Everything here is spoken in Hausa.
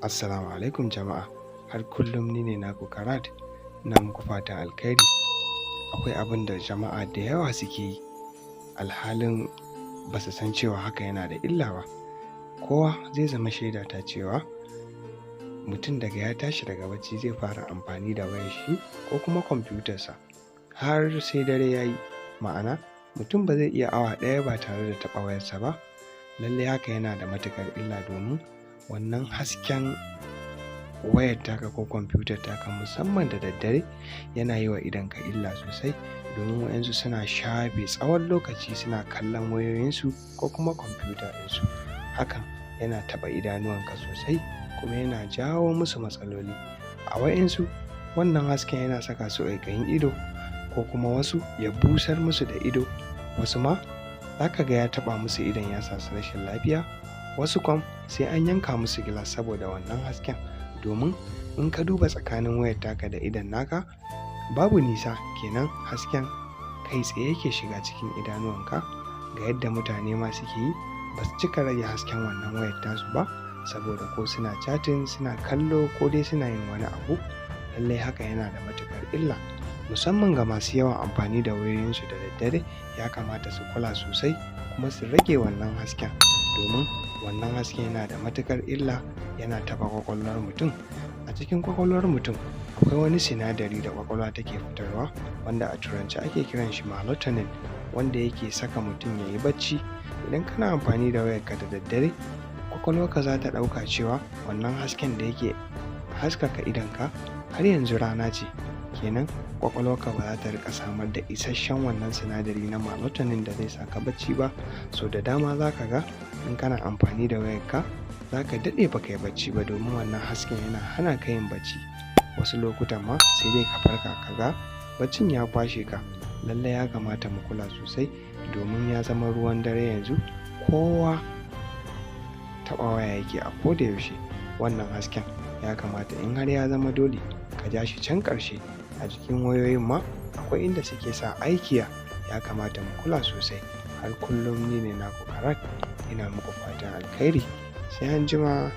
Assalamu alaikum jama'a. Har kullum ni ne naku Karat. Ina muku fatan alkhairi. Akwai abin da jama'a da yawa suke yi, alhalin ba su san cewa haka yana da illa ba. Kowa zai zama shaida ta cewa mutum daga ya tashi daga bacci zai fara amfani da wayar shi ko kuma kwamfutarsa har sai dare ya yi. Ma'ana, mutum ba zai iya awa ɗaya ba tare da taɓa wayarsa ba. Lallai haka yana da matuƙar illa, domin wannan hasken wayar taka ko kwamfutar taka, musamman da daddare, yana yi wa idonka illa sosai, domin waƴansu suna shafe tsawon lokaci suna kallon wayoyinsu ko kuma kwamfuta ɗinsu. Hakan yana taɓa idanuwanka sosai kuma yana jawo musu matsaloli. A waƴansu, wannan hasken yana saka su ƙaiƙayin ido, ko kuma wasu ya busar musu da ido. Wasu ma za ka ga ya taɓa musu idon, ya sa su rashin lafiya. Wasu kam sai an yanka musu gilas saboda wannan hasken, domin in ka duba tsakanin wayar taka da idon naka babu nisa, kenan hasken kai tsaye yake shiga cikin idanuwanka. Ga yadda mutane ma suke yi, ba su cika rage hasken wannan wayar tasu ba, saboda ko suna chatting, suna kallo, ko dai suna yin wani abu. Lallai haka yana da matuƙar illa, musamman ga masu yawan amfani da wayoyinsu da daddare. Ya kamata su kula sosai kuma su rage wannan hasken, domin wannan hasken yana da matuƙar illa, yana taɓa ƙwaƙwalwar mutum. A cikin ƙwaƙwalwar mutum akwai wani sinadari da ƙwaƙwalwa take fitarwa, wanda a turance ake kiran shi melatonin, wanda yake saka mutum ya yi bacci. Idan kana amfani da wayarka da daddare, ƙwaƙwalwarka za ta ɗauka cewa wannan hasken da yake haskaka idonka har yanzu rana ce. Kenan ƙwaƙwalwarka ba za ta riƙa samar da isasshen wannan sinadari na melatonin da zai saka bacci ba. So da dama za ka ga in kana amfani da wayarka, za ka daɗe ba ka yi bacci ba, domin wannan hasken yana hana ka yin bacci. Wasu lokutan ma sai dai ka farka ka ga baccin ya kwashe ka. Lallai ya kamata mu kula sosai, domin ya zama ruwan dare yanzu, kowa taɓa waya yake a koda yaushe. Wannan hasken ya kamata, in har ya zama dole, ka ja shi can ƙarshe. A jikin wayoyin ma akwai inda suke sa aikiya. Ya kamata mu kula sosai. Har kullum ni ne naku Karat. Ina muku fatan alkhairi. Sai anjima.